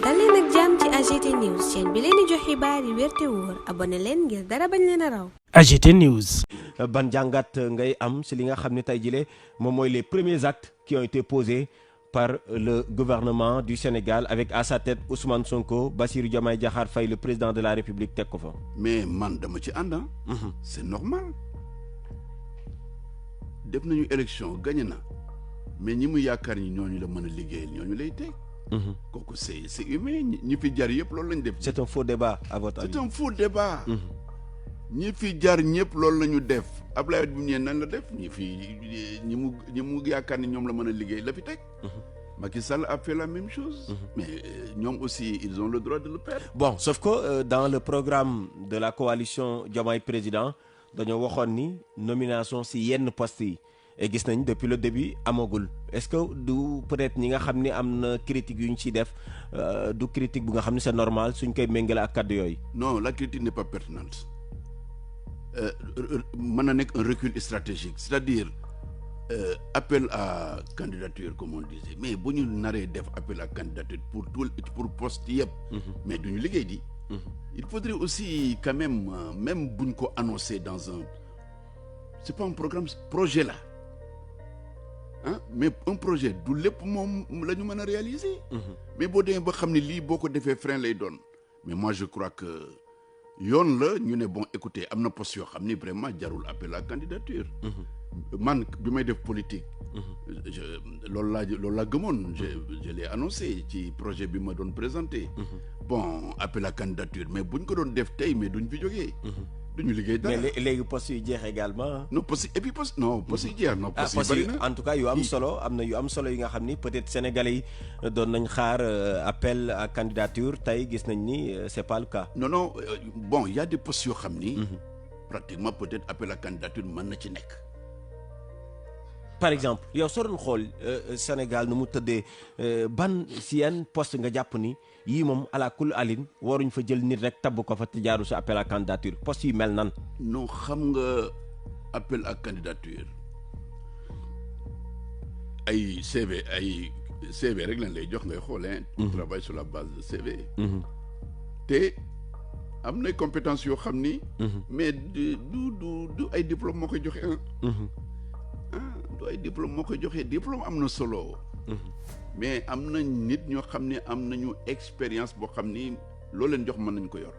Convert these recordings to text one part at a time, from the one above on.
dal leen ak jàmm ci AGT News chaîne bi leen di jox xibaar yi wér te wóor abonné leen ngir dara bañ leen a raw. AGT News. ban jàngat ngay am si li nga xam ne tey jile moom mooy les premiers actes qui ont été posés par le gouvernement du Sénégal avec à sa tête Ousmane Sonko, Bassirou Diomaye Diakhar Faye le président de la République teg ko fa. mais man dama ci ànd c'est normal def nañu élection gagné na mais ñi mu yaakaar ñi ñooñu la mën a liggéeyal ñooñu lay teg. kooku c'est humain ñi fi jar yëpp loolu lañ def. c'est un faux débat à votre avis. c'est un faux débat. ñi fi jar ñëpp loolu la ñu def Abdoulaye Wade bi mu ñëwee nan la def ñi mu yaakaar ni ñoom la mën a liggéey la fi teg. Macky Sall a fait la même chose. Mais ñoom aussi ils ont le droit de le faire. Bon, sauf que dans le programme de la coalition Diomaye président dañoo waxoon ni nomination si yenn postes yi et gis nañ depuis le début amagul est-ce que du peut-être ñi nga xam ni am na critique yu ñu ciy def du critique bu nga xam ni c'est normal suñ koy méngale ak kàddu yooyu. Non, la critique n'est pas pertinente. Mën na nekk un recul stratégique c'est-à-dire appel à candidature comme on disait mais bu ñu naree def appel à candidature pour poste yëpp. mais duñu liggéey di. Il faudrait aussi quand même buñ ko annoncer dans un c'est pas un programme projet là mais un projet du lépp moom la ñu mën a réaliser. mais boo demee ba xam ne lii boo ko defee frein lay doon mais moi je crois que yoon la ñu ne bon écoutez am na poste yoo xam ni vraiment jarul appel à candidature. man bi may def politique. loolu laa gëmoon. je l'ai annoncé ci projet bi ma doon présenté. bon appel à candidature mais buñ ko doon def tey mais duñ fi jógee. duñu liggéey dara mais léegi postes yi jeex également. non postes et puis postes yi jeex. non postes yi bari na en tout cas yu am solo am na yu am solo yi nga xam ni peut-être sénégalais yi doon nañ xaar appel à candidature tey gis nañ ni c'est pas le cas. non bon il y a des postes yoo xam ni. pratiquement peut-être appel à candidature mën na ci nekk. par exemple yow soo doon xool Sénégal nu mu tëddee ban si yan poste nga jàpp ni yii moom ala kul alin waruñ fa jël nit rek tabb ko fa te jaaru si appel à candidature poste yi mel nan. non xam nga appel à candidature ay CV rek lañ lay jox ngay xool tu travailles sur la base de CV. te am na compétences yoo xam ni. mais du ay diplôme moo koy joxe du ay diplôme moo koy joxe diplôme am na solo. mais am na nit ñoo xam ne am nañu expérience boo xam ni loo leen jox mën nañ ko yor.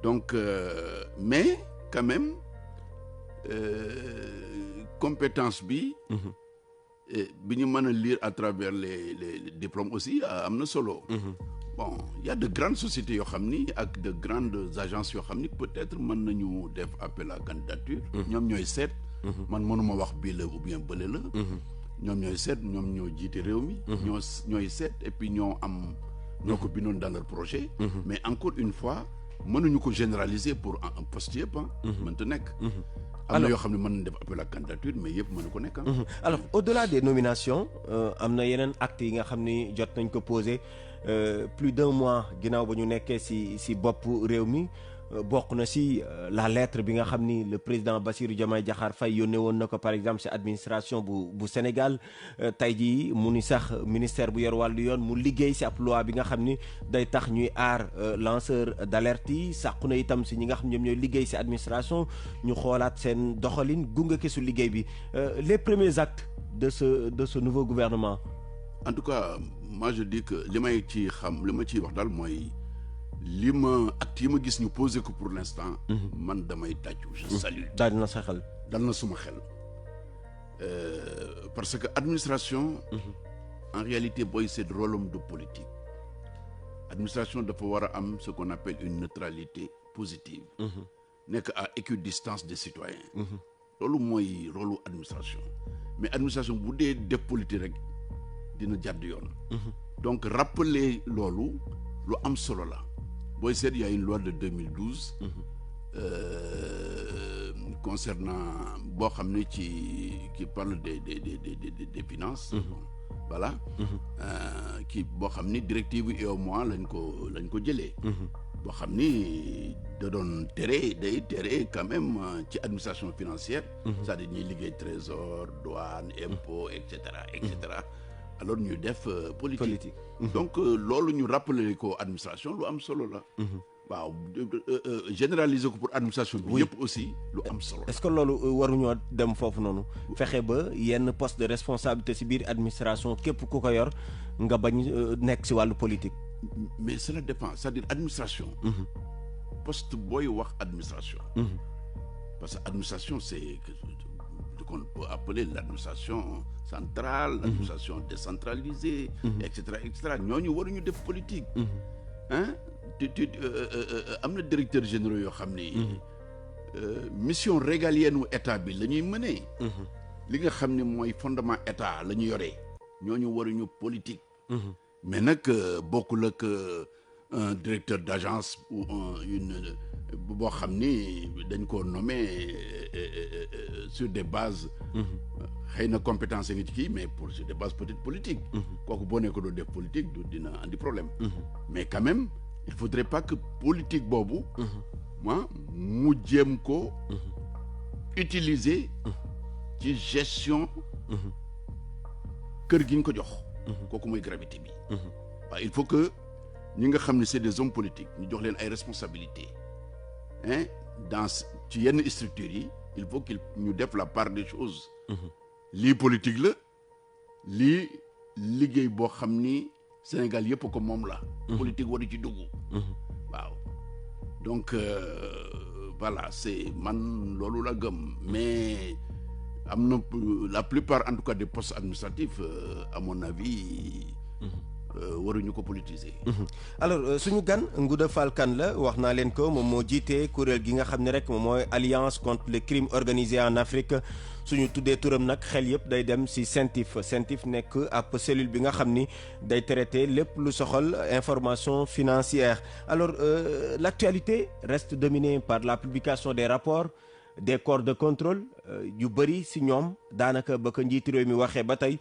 donc mais quand même compétence bi. bi ñu mën a lire à travers les diplômes aussi am na solo. bon il y a de grandes sociétés yoo xam ni ak de grandes agences yoo xam ni peut-être mën nañu def appel à candidature. ñoom ñooy seet. man mënuma wax bii la ou bien bële la. ñoom ñooy seet ñoom ñoo jiite réew mi. ñooy seet et puis ñoo ko bindoon dans leur projet. mais encore une fois mënuñu ko généraliser pour un poste yëpp mënta nekk. am na yoo xam ne mën nañ def appel à candidature mais yëpp mënu ko nekk alors au-delà des nominations am na yeneen actes yi nga xam ni jot nañ ko poser plus d'un mois ginnaaw ba ñu nekkee si bopp réew mi. bokk na si la lettre bi nga xam ni le président Bassirou Diomaye Diakhar Faye yónnee woon na ko par exemple si administration bu Sénégal tey jii mu ni sax ministère bu yor wàllu yoon mu liggéey si ab loi bi nga xam ni day tax ñuy aar lanceur d'alerte yi sàqu na itam si ñi nga xam ñoom ñooy liggéey si administration ñu xoolaat seen doxalin gunge ki su liggéey bi les premiers actes de ce nouveau gouvernement. en tout cas moi je dis que li ma ciy wax daal mooy. acte yi ma gis ñu posé ko pour l'instant. man damay tàccu je salue. daal na sa xel. dal na suma xel parce que administration. en réalité booy seet rôle de politique. administration dafa war a am ce qu'on appelle une neutralité positive. nekk à équidistance des citoyens. loolu mooy rôle administration. mais administration bu dee def politique rek dina jàdd yoon. donc rappeler loolu lu am solo la. booy seet il y a une loi de 2012 concernant boo xam ne qui parle des finances. voilà kii boo xam ni directive UEMOA lañ ko jëlee. boo xam ni da doon day tere quand même ci administration financière. c'est-à-dire ñuy liggéey trésor douane impôt et cetera alors ñu def politique. Donc loolu ñu rappeler ko administration lu am solo la. waaw généraliser ko pour administration bi yëpp aussi lu am solo. est-ce que loolu waruñoo dem foofu noonu fexe ba yenn poste de responsabilité ci biir administration képp ku ko yor nga bañ nekk ci wàllu politique. mais cela dépend, c'est-à-dire administration. poste booy wax administration. parce que administration c'est ce qu'on peut appeler l'administration centrale, l'administration décentralisée, etc. ñooñu waruñu def politique. hein am na directeur généraux yoo xam ni mission régalienne u état bi la ñuy mënee. li nga xam ne mooy fondement état la ñu yoree. ñooñu waruñu politique. mais nag bokkul ak un directeur d'agence ou une boo xam ni dañ ko nommé sur des bases. xëy na compétence ngi ci kii mais pour sur des bases peut-être politiques. kooku boo nekk doo def politique du dina andi problème. mais quand même il faudrait pas que politique boobu. mu jéem ko utiliser ci gestion kër gi ñu ko jox. kooku mooy gravité bi. waaw il faut que ñi nga xam ne c'est des hommes politiques ñu jox leen ay responsabilités dans ci yenn structures yi il faut qu'il ñu def la part des choses. lii politique la lii liggéey boo xam ni Sénégal yëpp ko moom la. politique waru ci dugg. waaw donc voilà c'est man loolu la gëm mais am na la plupart en tout cas des postes administratifs à mon avis. waruñu ko politiser. alors suñu gan Ngouda Fall Kane la wax naa leen ko moom moo jiite kuréel gi nga xam ne rek moom mooy alliance contre le crime organisé en Afrique suñu tuddee turam nag xel yëpp day dem ci CENTIF nekk ab cellule bi nga xam ni day traiter lépp lu soxal information financière. alors l'actualité reste dominée par la publication des rapports des corps de contrôle yu bëri ci ñoom daanaka ba ko njiitu réew mi waxee ba tey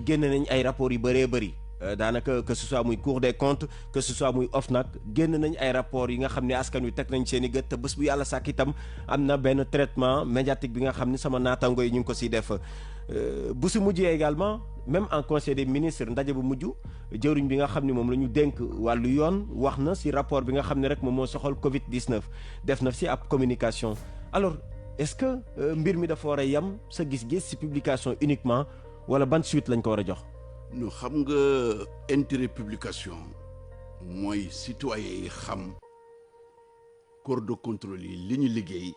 génn nañ ay rapports yu bëree bëri. daanaka que ce soit muy Cour des comptes que ce soit muy OFNAC génn nañ ay rapports yi nga xam ne askan wi teg nañ seen i gët te bés bu yàlla sàkk itam am na benn traitement médiatique bi nga xam ne sama naataango yi ñu ngi ko siy def bu si mujjee également même en conseil des ministres ndaje bu mujj jëwriñ bi nga xam ne moom la ñu dénk wàllu yoon wax na si rapport bi nga xam ne rek moom moo soxal Covid-19 def na si ab communication. alors est-ce que mbir mi dafa war a yem sa gis-gis si publication uniquement wala ban suite lañ ko war a jox. no xam nga intérêt publication mooy citoyen yi xam corps de contrôle yi li ñu liggéey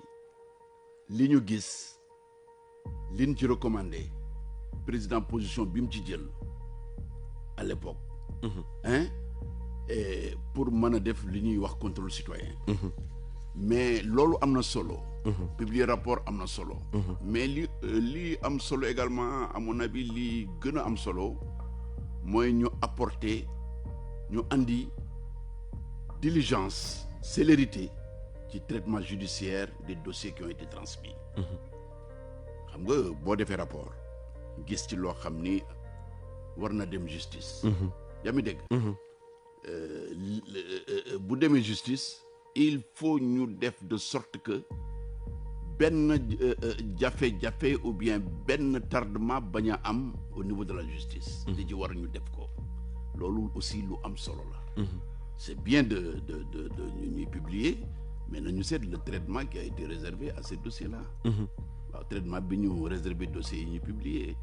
li ñu gis li ñu ci recommandé président position bi mu ci jël à l'époque et pour mën a def li ñuy wax contrôle citoyen mais loolu am na solo publier rapport am na solo mais li am solo également à mon avis li gën a am solo mooy ñu apporter ñu andi diligence célérité ci traitement judiciaire des dossiers qui ont été transmis. xam nga boo defee rapport gis ci loo xam ni war na dem justice. yaa ngi dégg. bu demee justice il faut ñu def de sorte que benn jafe-jafe ou bien benn tardement bañ a am au niveau de la justice. li ci war ñu def ko loolu aussi lu am solo la. c'est bien de ñuy publier mais nañu seet le traitement qui a été réservé à ces dossiers-là. waaw traitement bi ñu réservé dossiers yi ñu publier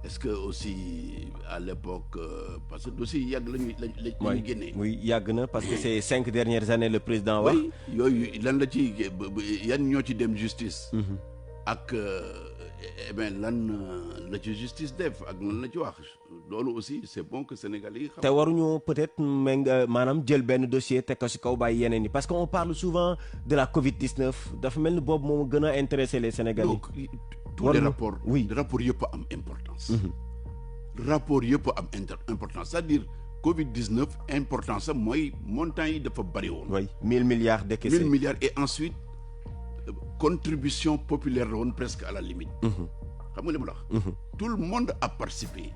est-ce que aussi à l'époque parce que dossiers yi yàgg la ñuy génnee. oui yàgg na parce que ces 5 dernières années le président wax. oui yooyu lan la ci yan ñoo ci dem justice. ak lan la ci justice def ak lan la ci wax loolu aussi c'est bon que Sénégalais yi xam. te waruñu peut-être maanaam jël benn dossier teg ko ci kaw bàyyi yeneen yi parce que on parle souvent de la Covid-19 dafa mel ni boobu moom gën a intéressé les Sénégalais. donc tous les rapports. oui rapport yëpp am importance. rapport yëpp am importance c'est-à-dire Covid-19 importance am mooy montant yi dafa bari woon. oui 1000 milliards décaissés. 1000 milliards et ensuite contribution populaire la woon presque à la limite. xam nga li ma la wax. tout le monde a participé.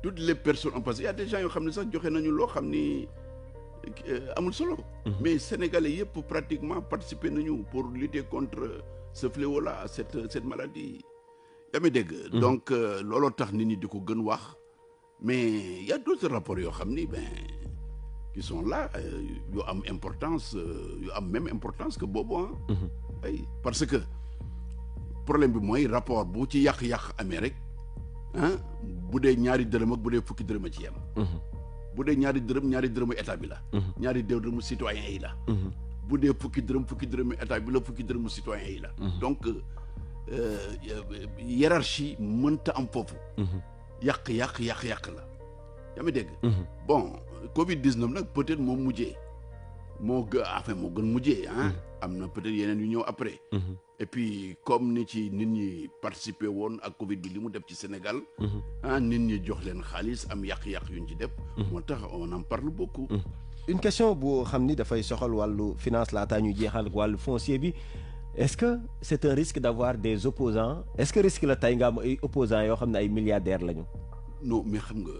toutes les personnes ont participé il y a des gens yoo xam ne sax joxe nañu loo xam ni amul solo. mais Sénégalais yëpp pratiquement participé nañu pour lutter contre ce fléau-là cette maladie. yaa ngi dégg. donc looloo tax nit ñi di ko gën wax mais il y a d'autres rapports yoo xam ni qui sont là yu am importance yu am même importance que boobu ay parce que problème bi mooy rapport bu ci yàq-yàq amee rek bu dee ñaari dërëm ak bu dee fukki dërëm a ci yem. bu dee ñaari dërëmu état bi la. ñaari dërëmu citoyen yi la. bu dee fukki dërëmu état bi la fukki dërëmu citoyen yi la. donc hiérarchie mënta am foofu. yàq la. yaa ngi dégg. bon Covid 19 nag peut-être moo mujjee moo gën mujjee am na peut-être yeneen yu ñëw après. et puis comme ni ci nit ñi participer woon ak Covid bi li mu def ci Sénégal. nit ñi jox leen xaalis am yàq-yàq yu ñu ci def. moo tax on en parle beaucoup. une question bu xam ni dafay soxal wàllu finance laataa ñu jeexal ak wàllu foncier bi est-ce que c'est un risque d'avoir des opposants est-ce que risque la tey nga am ay opposants yoo xam ne ay milliardaires lañu. non mais xam nga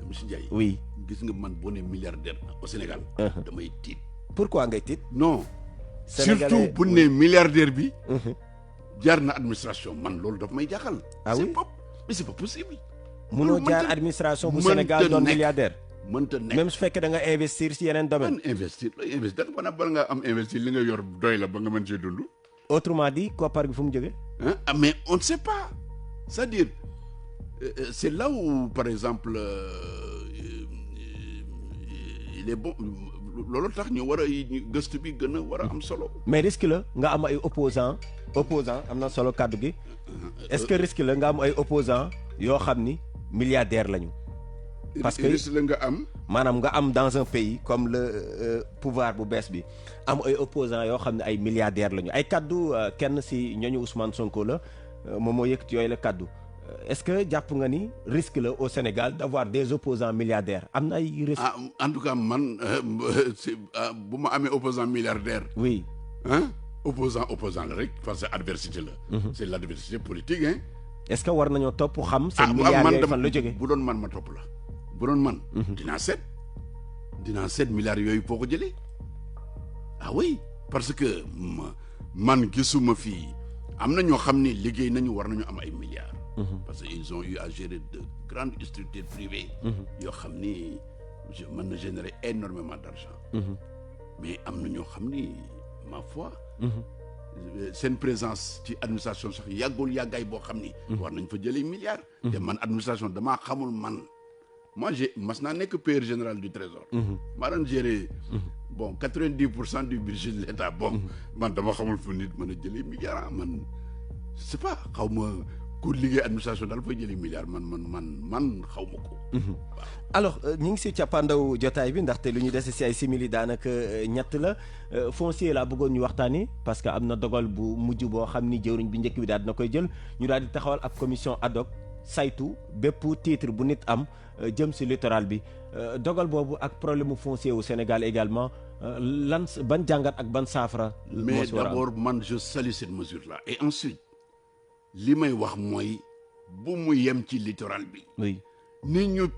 monsieur Ndiaye. oui gis nga man boo nee milliardaire au Sénégal. damay tiit. pourquoi ngay tiit. non. Sénégalais surtout bu ne milliardaire bi. jaar na administration man loolu daf may jaaxal. ah oui mais c'est pas possible. munoo jaar administration bu Sénégal doon milliardaire. mënta nekk même su fekkee da nga investir ci yeneen domaine. investir bala nga am investir li nga yor doy la ba nga mën cee dund. autrement dit koppar gi fu mu jógee. mais on ne sait pas c'est-à-dire c'est là où par exemple il est bon. loolu tax ñu war a gëstu bi gën a war a am solo. mais risque la nga am ay opposants am na solo kàddu gi. est-ce que risque la nga am ay opposants yoo xam ni milliardaires lañu. parce que risque la nga am. maanaam nga am dans un pays comme le pouvoir bu bees bi am ay opposants yoo xam ne ay milliardaires lañu ay kàddu kenn ci ñooñu Ousmane Sonko la moom moo yëkkati yooyu la kàddu. est-ce que jàpp nga ni risque la au Sénégal d'avoir des opposants milliardaires am na ay risques. en tout cas man bu ma amee opposant milliardaire. oui. opposant la rek parce que adversité la. c'est l'adversité politique est-ce que war nañoo topp xam. seen milliards yooyu fan la jógee bu doon man ma topp la. bu doon man. dinaa seet milliards yooyu foo ko jëlee. oui parce que man gisuma fii am na ñoo xam ni liggéey nañu war nañu am ay milliards. parce que ils ont eu à gérer de grandes structures privées. yoo xam ni mën na générer énormément d'argent. mais am na ñoo xam ni ma foi. seen présence ci administration sax yàggaay boo xam ni. war nañ fa jëlee milliards. te man administration damaa xamul man. moi mas naa nekk payeur général du trésor. maa daan gérer 90% du budget de l'État man dama xamul fu nit mën a jëlee milliards man je sais pas xaw ma. ku liggéey administration daal fay jëli milliards man xaw ma ko. alors ñu ngi ci cappaandaw jotaay bi ndaxte lu ñu dese ci ay simili daanaka ñett la foncier laa bëggoon ñu waxtaani parce que am na dogal bu mujj boo xam ni jëwriñ bi njëkk bi daal dina koy jël ñu daal di taxawal ab commission ad hoc saytu bépp titre bu nit am jëm ci littoral bi dogal boobu ak problème mu foncier wu Sénégal également ban jàngat ak ban saafara. mais d'abord man je salue cette mesure là et ensuite. li may wax mooy bu mu yem ci littoral bi. oui ni ñu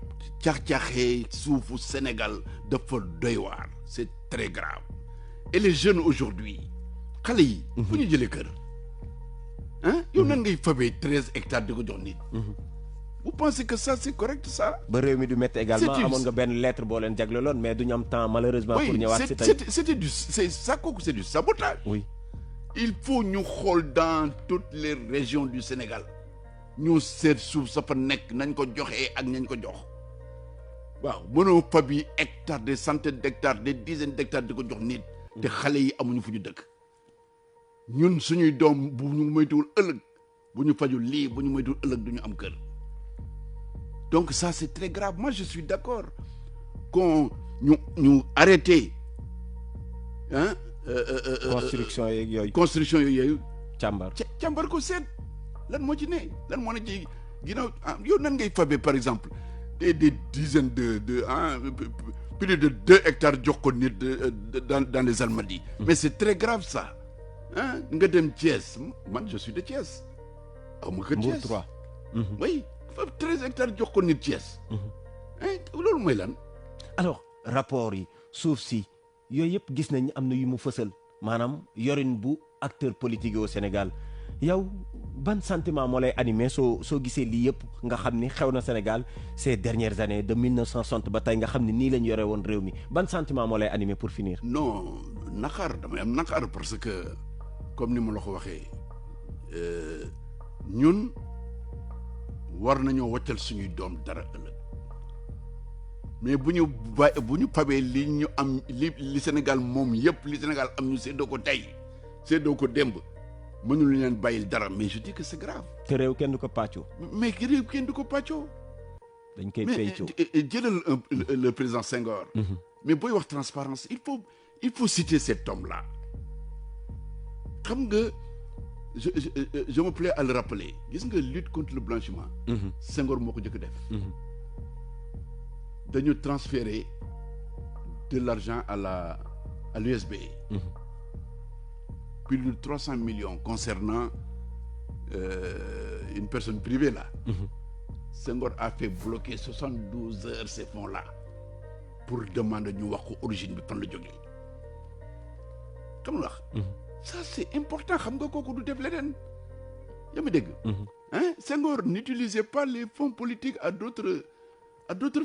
cax-caxee suufu Sénégal dafa doy waar c'est très grave et les jeunes aujourd'hui xale yi. fu ñu jëlee kër. yow nan ngay fabee 13 hectares di ko jox nit. vous pensez que ça c'est correct ça. ba réew mi du métti également amoon nga benn lettre boo leen jagleloon mais du ñu am temps malheureusement. pour ñëwaat si tey c'est du sabotage. oui. il faut ñu xool dans toutes les régions du Sénégal ñu seet suuf sa fa nekk nañ ko joxee ak nañ ko jox waaw mënoo fab yi hectares des centaines d'hectares des dizaines d'hectares di ko jox nit te xale yi amuñu fu ñu dëkk ñun suñuy doom bu ñu moytuwul ëllëg bu ñu fajul lii bu ñu moytuwul ëllëg du ñu am kër donc ça c'est très grave moi je suis d'accord qu'on ñu arrêter construction yooyu càmbar ko seet lan moo ci ne lan moo ne ci ginnaaw yow nan ngay fabe par exemple des dizaines de plus de 2 hectares jox ko nit dans les Almadies mais c'est très grave ça nga dem Thiès man je suis de Thiès aw ma que Thiès 3 oui fab 13 hectares jox ko nit Thiès loolu mooy lan alors rapport yi suuf si yooyu yëpp gis nañ am na yu mu fësal maanaam yorin bu acteur politique au Sénégal yow ban sentiment moo lay animé soo gisee lii yëpp nga xam ni xew na Sénégal ces dernières années de 1960 ba tey nga xam ni nii lañ yore woon réew mi ban sentiment moo lay animé pour finir. non naqar damay am naqar parce que comme ni ma la ko waxee ñun war nañoo wàccal suñuy doom dara ëllëg mais bu ñu pabee li ñu am li Sénégal moom yëpp li Sénégal am ñu séddoo ko tey séddoo ko démb mënul leen bàyyil dara mais je dis que c'est grave. te réew kenn du ko pàccoo. mais réew kenn du ko pàccoo. dañ koy peccoo mais jëlal le président Senghor. mais booy wax transparence il faut citer cet homme-là xam nga je me plais à le rappeler gis nga lutte contre le blanchiment. Senghor moo ko njëkk def. dañu transférer de l'argent à l'USB. Plus de 300 millions concernant une personne privée là. Senghor a fait bloquer 72 heures ces fonds-là pour demander ñu wax ko origine bi fan la jógee. xam nga ça c'est important xam nga kooku du def leneen yaa ma dégg. Senghor n'utilisait pas les fonds politiques à d'autres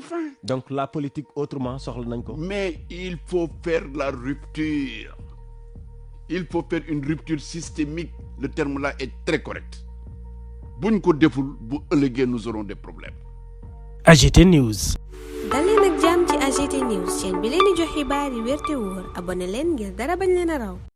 fins. Donc la politique autrement soxla nañ ko. Mais il faut faire la rupture. Il faut faire une rupture systémique. Le terme là est très correct. buñ ko deful bu ëllëgee nous aurons des problèmes. AGT News. daleen ak jàmm ci AGT News chaîne bi leen di jox xibaar yi wér te wóor abonné leen ngir dara bañ leen a raw.